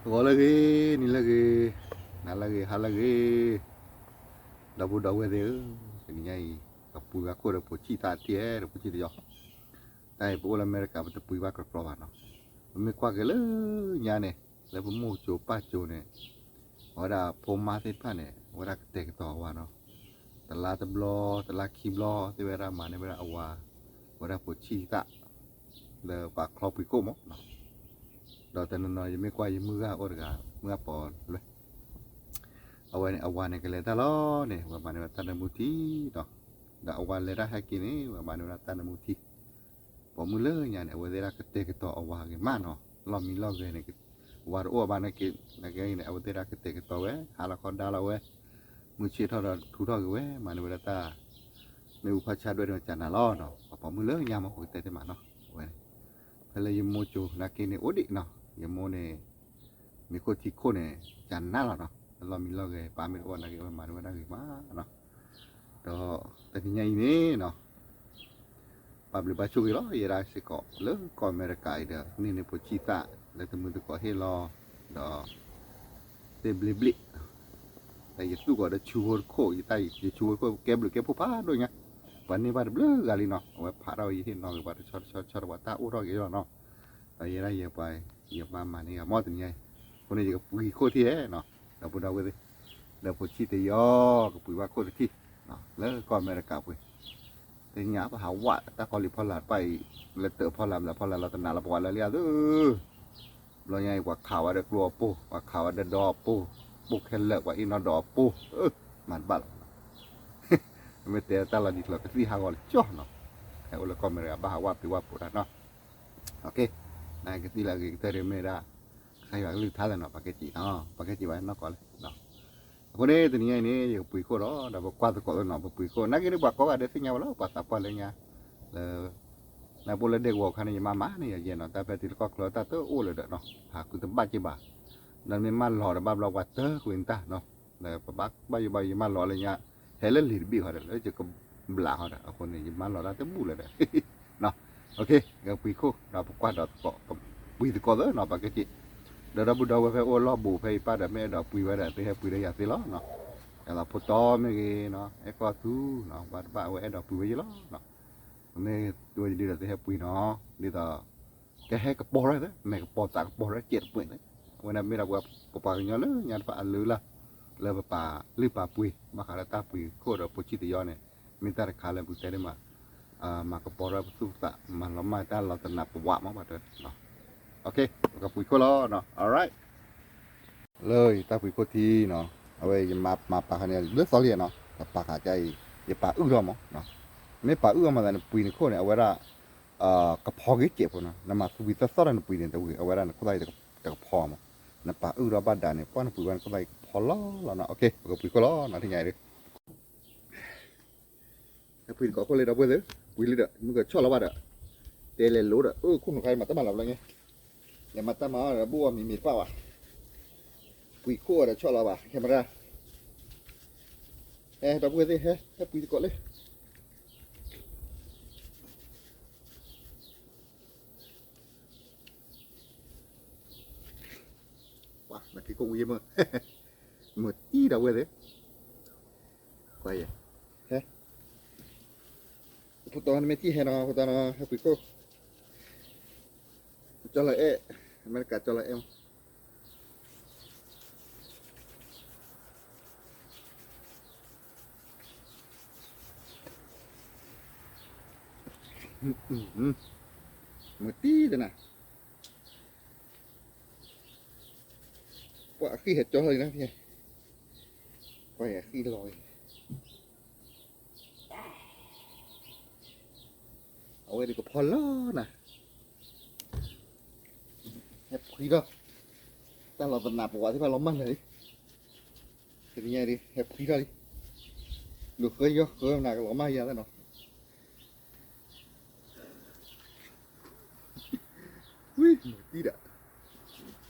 ဂီၤလၢအဂ့ၤ, နံၤလၢအဂ့ၤ, နၤလၢအဂ့ၤ, ဟါလၢအဂ့ၤ, ဒီပုၢ်ဒီဝဲၢ်သ့ၣ်ဧၢ, တနံၤညါအံၤ ပပှ့ၤဘၣ်ခိၣ်ဒီးဖိဆံးသၣ်တ့ၢ်ဒီးဖိဆံးတယီ, တၢ်အံၤပအိၣ်လၢအမဲရကၤ ပတပှ့ၤဘၣ်ကြီကြီဘၣ်နီၤ, ပမ့ၢ်ကွၢ်က့ၤလၢညါန့ၣ် လၢပမိၢ်ကၠိၤပၢ်ကၠိၤန့ၣ်, အဝဲဒၣ်ဖိမါသ့ၣ်တဖၣ်န့ၣ် အဝဲဒၣ်ကတဲာ်ကတီၤအဝၤနီၤ, တလါတဘျီ တလါခံဘျီ သ့ၣ်ဝဲဒၣ်မၤန့ၢ်ဝဲဒၣ်အဝၤ, အဝဲဒၣ်ဖိဆံးသၣ် လၢပှၤချီပှံၤခိၣ်မး, ဒီးတနီၤနီၤ ယမ့ၢ်ကွၢ်ယမုၢ်ဂၤအိၣ်တဂၤ မုၢ်ဂၤပီၤလွဲၢ်, အဝဲန့ၣ် အဝၤန့ၣ်ကလဲၤတၢ်လီၤန့ၣ် ဝဲမၤန့ၢ်ဝဲဒၣ်တၢ်နၢမူထံနီၤ, ဒီးအဝၤလဲၤတၢ်ဟဲက့ၤန့ၣ် ဝဲမၤန့ၢ်ဝဲဒၣ်တၢ်နၢမူထံ, ပိာ်မုၣ်လၢညါန့ၣ် အဝဲသ့ၣ်ဒၣ်ကတဲာ်ကတီၤအဝၤဂ့ၤမးနီၤ, လီၢ်မံလီၢ်ဂဲၤန့ၣ် အဝၤတအိၣ်ဘၣ်နာ်က့, နာ်က့န့ၣ် အဝဲသ့ၣ်ဒၣ်ကတဲာ်ကတီၤဝဲ ဟါလီၤခီဒါလီၤဝဲ, မုၢ်ဆ့ၣ်ထီၣ်ဒီးထူထီၣ်က့ၤဝဲ မၤန့ၢ်ဝဲဒၣ်တၢ် မ့ၣ်အူဖးဆါဒွဲၣ်န့ၣ် ကနၤလီၤနီၤ, ပှၤပိာ်မုၣ်လၢညါမ့ၢ်ပကတဲတ့ၢ်မးနီၤ, အဝဲန့ၣ် ဖဲလၢယမိၢ်ကၠိၤနာ်က့န့ၣ်အိၣ်ဒံးနီၤ, ယမိၢ်န့ၣ် မ့ၤခိၣ်ထံခိၣ်န့ၣ် ကနၤလီၤနီၤ, လီၢ်မံလီၢ်ဂဲၤ ပၢ်မ့ၢ်တအိၣ်နာ်က့ အဝဲမၤန့ၢ်ဝဲဒၣ်ဂ့ၤမးနီၤ, ဒီးတနံၤညါအံၤန့ၣ်နီၤ ပၢ်ဘျုးဘၣ်ဆိၣ်ဂ့ၤလီၤ, ယဲဒၣ်စ့ၢ်ကီးလၢကီၢ်အမဲရကၤအံၤဒီး န့ၢ်န့ၢ်ဖိဆံးသၣ်လၢတမုာ်သကိးဟ့ၣ်လီၤ, ဒီး သ့ၣ်ဘျ့ဘျ့ ဒီးယသူၣ်ကီးဒီးဆူဖိတခိၣ်, ယတၢ်ယဆူဖိတခိၣ် ကဲဘျုးကဲဖှိၣ်ဖးဒိၣ်ညါ, ပှၤန့ၢ်ဘၣ်တဘျုးဂၤလံနီၤ, အဝဲဖးထီၣ်ဝဲယဟ့ၣ်နီၤက့ၤပှၤတဆီတဆီတဆီဒီးပှၤတၢ်အိၣ်ထီၣ်က့ၤလီၤနီၤ, ဒီးယဲဒၣ်ယပှၤ ယပၢ်မၤန့ၢ်ဂၤမ့ၢ်တနံၤညါ, အဃိန့ၣ် ယကပှ့ၤခိၣ်ထံၣ်နီၤ, ဒီပုၢ်ဒီဝဲၢ်သ့ၣ်, ဒီးဖိဆံးတယီ ကပှ့ၤဘၣ်ခိၣ်တထံၣ် လၢကီၢ်အမဲရကၤပှ့ၤ, သ့ၣ်ညါပဟးဝးတၢ်ကီလံၤဖီလာ်တဖၣ်အံၤ, လၢတၢးဖီလာ်ဘျးဖီလာ်လီၤတနးလီၤပဝးလၢလံဧါသ့ၣ်, ဘျီညါအံၤ ပှၤခးဝဲဒီးကျိအပိၢ်, ပှၤခးဝဲဒီးဒီအပိၢ်, ပိၢ်ခဲလၢာ် ပှၤအ့ၣ်နီၣ်ဒီးအပိၢ်, မၤတဘၣ်လီၤ, မ့ၢ်တဲတၢ်လီၤဒ်ကျိာ်ကသံၣ်ဟးဂီၤလၢကၠီနီၤ, ဟဲအိၣ်လၢကီၢ်အမဲရကၤဘၣ်ဟးဝးပှ့ၤဝးပိာ်တၢ်နီၤ, နကသံၣ်လၢအဂ့ၤကတၢၢ်ဒ်မ့ၢ်ဒၣ် ကစၢ်ယွၤကလုၢ်ကထါလၢနီၤ, ပှၤကဲက့ၤနီၤ, ပှၤကဲက့ၤဘၣ်နီၢ်ကီၢ်လဲၣ်, အဃိန့ၣ် တနံၤညါအံၤန့ၣ် ယကပှ့ၤခိၣ်လီၤ, ဒီးပကွၢ်သကိးသ့ၣ်နီၤ, ပပှ့ၤခိၣ် နာ်က့န့ၣ် ပှၤကိးဂၤဒဲးသ့ၣ်ညါဝဲလီၤ, ပှၤသးပှၢ်လၢညါ, လၢ နပအိၣ်လၢဒဲကဝီၤအခါန့ၣ် ယမၤမၤန့ၢ်ယၤယဲနီၤ, တၢ်ဖဲတုၤလၢကီၢ်ချၢတၢ်တအိၣ်လၢၤဒီးနီၤ, ဟးဃုတဘၣ်က့ၤဘၣ်, ဒီးမ့ၢ်မၢလီၤဒီးဘၣ်ဘျီပှၤတၢၢ်ကွံာ်နတၢ်နီၤ, ဒီးပဘၣ်ဘၣ်ယိၣ်ဘၣ်ယိၣ်ယမၢလီၤလၢညါ, ဟဲလၢလံာ်တဘ့ၣ်ဃီဒီး လၢယကဘျးဃီဒီး အဃိန့ၣ် ယမၢလီၤတၢ်တဘူၣ်လၢၤဒီး ကပှ့ၤခိၣ် ဒီးပကွၢ်ဒီးသကိး ပပှ့ၤသကိးသ့နီၤ ပှၤကဲက့ၤ, ဒီးဒီပုၢ်ဒီဝဲၢ်ဖဲအိၣ်လီၢ်ဘူးဖဲအံၤပၢ်ဒီး မ့ၢ်အဲၣ်ဒိးပှ့ၤဝဲဒီး သုဟဲပှ့ၤဒီးယၤသ့လီၤနီၤ, ဒီးဖိတီမ့ၢ်ဂ့ၤနီၤ အဲၣ်ကီၢ်သူနီၤ ဘၣ်တဘၣ်အဝဲအဲၣ်ဒိးပှ့ၤဝဲယလီၤနီၤ, မ့ၢ်တဝဲယဒ်ဒီးသုဟဲပှ့ၤနီၤ, ဒ်သိး ကဟဲကပီၤထီၣ်သ့ မဲာ်ကပီၤသးကပီၤထီၣ်စဲးတပှဲၤသ့, အဝဲန့ၣ်မ့ၢ်ဒၣ်ပပှၤကညီလၢညါတဖၣ်အလုၢ်အလၢ် လၢပပာ်လုၢ်ပာ်ပှ့ၤ ဘၣ်ဃးလၢတၢ်ပှ့ၤခိၣ်ဒီးဖိဆံးတယီန့ၣ်, မ့ၢ်တၢ်တခါလၢပတဲဒ်မး, မၤကပီၤထီၣ်ပသူၣ်ပသး မၤလီၤမၢ်တၢ်လီၤသနးပဝးမး ပှၤတဲ, ပကပှ့ၤခိၣ်လီၤနီၤ alright. လၢယတၢ်ပှ့ၤခိၣ်ထံနီၤ, အဝဲယမၤပာ်ဃာ်န့ၣ် လၢသီလံနီၤ, တပာ်ဃာ်ကအံၤ ယပာ်အုၣ်ထီၣ်မး, မ့ၢ်ပာ်အုၣ်ထီၣ်မးသးန့ၣ် ပှ့ၤန့ၢ်ခိၣ်န့ၣ် အဝဲဒၣ် ကဖီက့ၤစဲးဖိနီၤ, နမၤသူၣ်ဝံၤသီသီတၢ်နပှ့ၤန့ၣ် တဝံၤ အဝဲဒၣ်နခိၣ်သၣ်အံၤတကဖီမး, နပာ်အုၣ်ထီၣ်ဘၣ်ဒၣ်န့ၣ် ပှၢ်နပှ့ၤဝဲနခိၣ်သၣ်အံၤကဖီလီၤလီၤနီၤ, ပကပှ့ၤခိၣ်လီၤနီၤ ထံၣ်ညါအံၤ ဟဲပှ့ၤတကိးခိၣ်လံဒီပုၢ်ဝဲၢ်သ့ၣ်, ပှ့ၤလံဒီး မုၢ်ကဆီၣ်လီၤဘၣ်ဒီး, တဲလဲၤလိၤဒီး အခိၣ်နူာ်ခါမၤတၢ်မၤလီၤဘျီညါ, လဲၤမၤတၢ်မၤအီၤဒီး ဘူၣ်အီၤမံၤမံၤတဖၣ်ဘၣ်, ပှ့ၤခိၣ်အီၤဒီးဆီၣ်လီၤဘၣ် camera, ဟဲဒီပုၢ်ဝဲၢ်သ့ၣ် ဟဲ ဟဲပှ့ၤတကိးလံ ပှၤ နဖံးခိၣ်ဝံၤမ့ၢ်, မ့ၢ်တံၢ်ဒီပုၢ်ဝဲၢ်သ့ၣ်, ကွၢ်ယဲ, ဟဲ, ဖိတီနမ့ၢ်တံၢ်ဟဲနီၤ ဖိတီနီၤ ဟဲပှ့ၤခိၣ်, ကၠီလီၤအဲၣ်, အမဲရကၤကၠီလီၤအဲၣ်မး မ့ၢ်တံၢ်တနၤ, ပှၤအဃံဟဲကၠီလီၤအံၤနီၤ, ပှၤအဃံလီၤအံၤ, အဝဲဒၣ်ကဖီလီၤနၤ, ဟဲပှ့ၤထီၣ်, တၢ်လီၤသနးပဝးသ့ၣ်တဖၣ်လီၤမၢ်လၢာ်လံ, တနံၤညါအံၤ ဟဲပှ့ၤထီၣ်လံ, ဒိးဃၢယီဃၢနၤကလီၤမၢ်ယၤသ့ၣ်နီၤ ဝံၤ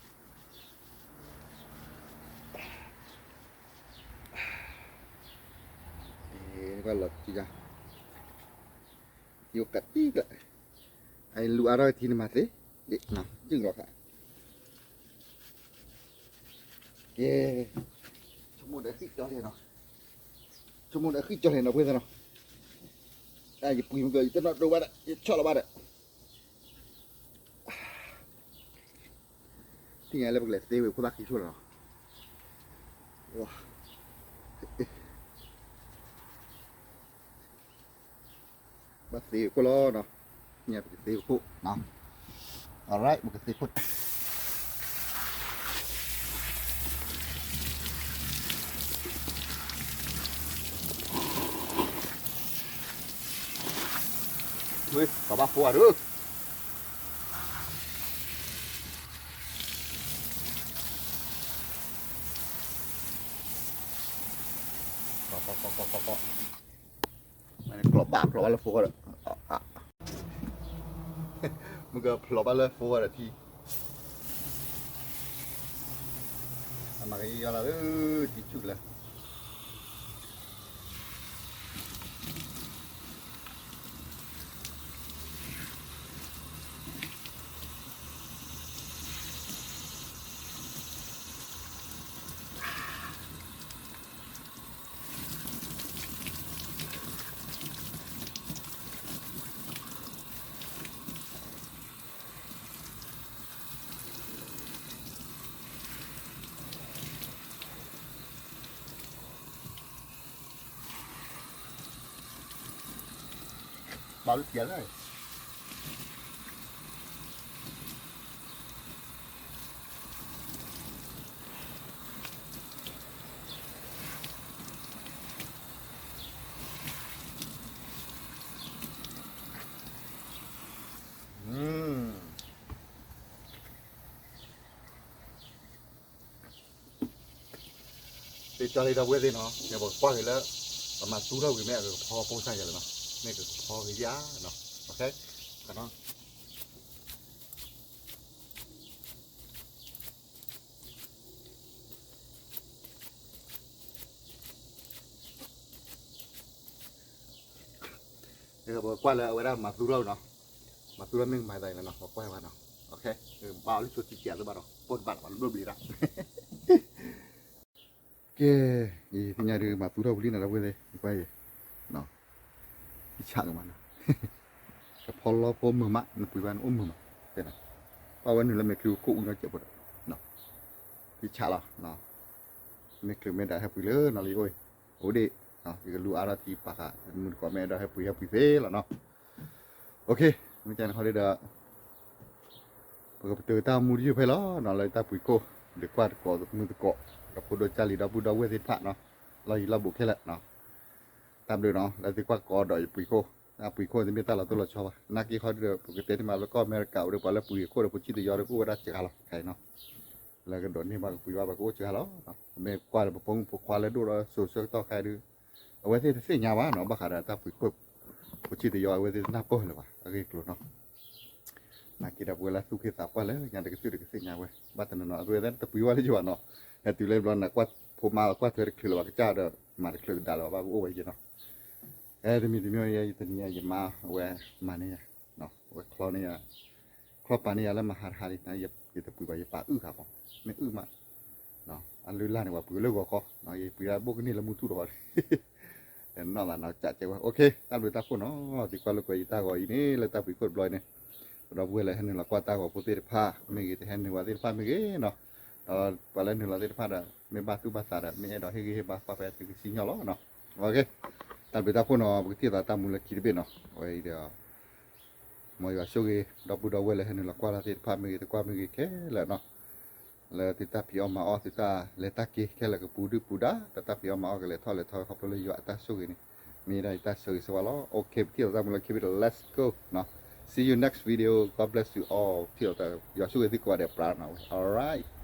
မုၢ်တံၢ်ဒီး, ဘၣ်လီၤတံၢ်ယၤ, ယိၤကးတံၢ်ကျါ, အလူၤအါထီၣ်ထံနမၤသ့, ယုၢ်လီၤခါ ကဲ, ဆိကမိၣ်ဒီးဃံၣ်ကၠီလဲၣ်နီၤ, ဆိကမိၣ်ဒီးဃံၣ်ကၠီလဲၣ်နီၤ ပှဲၤသနီၤ, ယပှ့ၤမုၢ်ကၢ ယတနီၣ်ဒိဘၣ်ဒီး ယဆီၣ်လီၤဘၣ်ဒီး သ့ၣ်ညါလၢပကလဲၤသ့ဝဲခိၣ်သၣ်ခံဆိၣ်လီၤနီၤ, ဘၣ်သ့ဝဲခိၣ်လီၤနီၤ, သ့ၣ်ညါပကသ့ဝဲခိၣ်နီၤ, alright ပကသ့ခိၣ် ဝ့ၢ် ကဘၣ်ဖိအီၤဒီး ကျီၣ်ဘၣ်ကျီၣ်ဘၣ်လၢဖိအီၤဒီး, မုၢ်ကဖျီၣ်ဘၣ်လၢဖိအီၤဒီးထံ, အမၤကယီလၢထံဆူၣ်လၢ ဘၣ်လၢပျဲလၢ သ့ၣ်ကၠီလံဒီပုၢ်ဝဲၢ်သ့ၣ်နီၤ, မ့ၢ်ပကကွၢ်က့ၤလၢ ပမၤသူထီၣ်ဝံၤမ့ၢ်အကကဖီပိၢ်စၢ်ယဲလီၤနီၤ, မ့ၢ်ကကဖီက့ၤယါနီၤ, ပကကွၢ်လၢအဝဲဒၣ်မၤသူထီၣ်နီၤ, မၤသူထီၣ်မ့ၢ်ကမၤသးအံၤလီၤနီၤ, ပကွၢ်ဘၣ်နီၤ, ဘၣ်အီၤလၢဆိတံၢ်ကဲးသ့ဘၣ်ဒီး ပိၢ်တဘၣ်လီၤ ဘၣ်လၢဘျံးရၣ် ကဲ, ယသ့ၣ်ညါဒုးမၤသူထီၣ်ဝံၤလံနီၤ ဒီပုၢ်ဝဲၢ်သ့ၣ်, ယကွၢ်ယဲ, ယဆးကမးနီၤ, ကဖီလီဖိမုာ်မး နပှ့ၤဘၣ်နအိၣ်မုာ်မး, တဲနီၤ, ဘၣ်ဝဲနုာ်လၢမဲာ်ချံကိၣ်အူနီၤ ကဲးဖိဒီး, ယဆးလီၤ, မ့ၢ်ချုးမ့ၢ်ဒၣ်ဟဲပှ့ၤလၢနီၤလံအိၣ်, အိၣ်ဒ့ၣ်, ယကလူအါထီၣ်ထံပာ်ဃာ် မုၢ်တကိးမ့ၢ်အဲၣ်ဒိးဟဲပှ့ၤဟဲပှ့ၤသ့လီၤနီၤ, မ့ၢ်ကန့ၣ်ခီဒုဒီး ပကပတုာ်တၢ်မူတယုၢ်ဖဲလီၤနီၤ လၢတၢ်ပှ့ၤခိၣ်, ဒုးကွၢ်တကိးမုၢ်တကိး, ဒီဖိဒီကၢ်လံၤဒီပုၢ်ဒီဝဲၢ်သ့ၣ်တဖၣ်နီၤ, လီၢ်ယံၤလီၢ်ဘူးခဲလၢာ်နီၤ, တၢ်ဘျုးနီၤ လၢသုကွၢ်ကိးဒီးယပှ့ၤခိၣ်, တၢ်ပှ့ၤခိၣ်တမ့ၢ်တၢ်လီၤတိၢ်လီၤဆီဘၣ်, နာ်က့ခီဒုဒီး ပကတဲန့ၢ်မးလၢကီၢ်အမဲရကၤအိၣ်ဒီးပှၤလၢပှ့ၤခိၣ်ဒီးဖိဆံၣ်တယီဒီးကအိၣ်ဝဲဒၣ်စှၤလီၤခဲအံၤနီၤ, လၢကဒိးန့ၢ်ဘၣ်ကပှ့ၤဘၣ်ပှၤကအိၣ်စှၤလီၤ, မ့ၢ်ကွၢ်ဒီးပဖိမုၣ်ဖိခွါလၢဒိၣ်ဒီးစိၤဆၢကတီၢ်ခဲအံၤဒု အဝဲသ့ၣ်တသ့ၣ်ညါဘၣ်နီၤ ဘၣ်ဃးဒီးတၢ်ပှ့ၤခိၣ်, ဖိဆံၣ်တယီအဝဲသ့ၣ်တနၢ်ပၢၢ်လၢၤဘၣ် အဂ့ၢ်အကျိၤနီၤ, နာ်က့ဒီးပဝဲလၢသူၣ်က့သးပှၢ်လၢညါတကသုၣ်တကသ့ၣ်ညါဝဲ, ဘၣ်တနီၤနီၤ အဝဲသ့ၣ်တပှ့ၤဘၣ်လၢယဘၣ်နီၤ, ဟဲတုၤလၢဘျီနကွၢ်ဖိမါကွၢ်ထွဲတချုးလၢၤဘၣ် ကစၢ်ဒီးမၤတချုးကဒါလၢၤဘၣ် ဘၣ်ကအိၣ်ဝဲယဲနီၤ, အဲ တမံၤတမံၤယဲ ယတနံၤယမါအဝဲမၤန့ၢ်ယၤ, အဝဲချီန့ၢ်ယၤ, ချီပာ်န့ၢ်ယၤလၢမဟါတဟါလံ, ယတပှ့ၤဘၣ် ယပာ်အုၣ်ဃာ်မး, မ့ၢ်အုၣ်မး, အလုၢ်လၢ်န့ၣ် ပှၤပှ့ၤလၢဂီၤခီ, ယပှ့ၤဒၣ်ဘိၣ်ကန့ၢ်လၢမူထူၣ်တဂီၤ, နီၢ်သးနီၢ်ကးကဲဝဲ, တၢ်ဘျုးတၢ်ဖှိၣ်နီၤ, သုကွၢ်လိာ်ကွဲယတၢ်ဂီၤအံၤန့ၣ် လၢတၢ်ပှ့ၤခိၣ်တဘျီအံၤန့ၣ်, ဒီပုၢ်ဝဲၢ်လၢဟဲနုာ်လီၤကွၢ်တၢ်ဂီၤဖိသ့ၣ်တဖၣ်မ့ၢ်ဂ့ၤ, တဟဲနုာ်ဝဲသ့ၣ်တဖၣ်မ့ၢ်ဂ့ၤနီၤ, ဒီးပှၤလၢနုာ်လီၤသ့ၣ်တဖၣ်ဒီး မ့ၢ်ဘၣ်သူၣ်ဘၣ်သးဒီး မ့ၢ်အဲၣ်ဒိးဟ့ၣ်ဂံၢ်ဟ့ၣ်ဘါကွၢ်ဖဲသုကစံၣ်ညီၣ်လီၤနီၤ, တၢ်ဘျုးတၢ်ဖှိၣ်နီၤ, ပကထံၣ်သးတၢ်မူလၢခံတဘ့ၣ်နီၤ, အဝဲအံၤဒီး မ်ယွၤဆိၣ်ဂ့ၤ ဒီပုၢ်ဒီဝဲၢ်လၢဟဲနုာ်လီၤကွၢ်တၢ်သ့ၣ်တဖၣ်မ့ၢ်ဂ့ၤ တကွၢ်မ့ၢ်ဂ့ၤခဲလၢာ်နီၤ, လၢသုတၢ်ဖံးအီၣ်မၤအီၣ် သုတၢ်လဲၤတၢ်က့ၤခဲလၢာ်ကပူၤဒုၣ်ပူၤဒါ, တၢ်ဖံးအီၣ်မၤအီၣ်ကလဲၤထီၣ်လဲၤထီဝဲခီဖျိလၢယွၤအတၢ်ဆိၣ်ဂ့ၤန့ၣ်, မ့ၢ်ဒၣ်ယတၢ်ဆိၣ်ဂ့ၤဆိၣ်ဝါလီၤ, ပထံၣ်လိာ်သးမုၢ်လၢခံဘ့ၣ်ဒီး let's go နီၤ, see you next video, God bless you all, ထံၣ်လိာ်သး, ယွၤဆိၣ်ဂ့ၤသုကိးဂၤဒဲးပြးနီၤ, alright.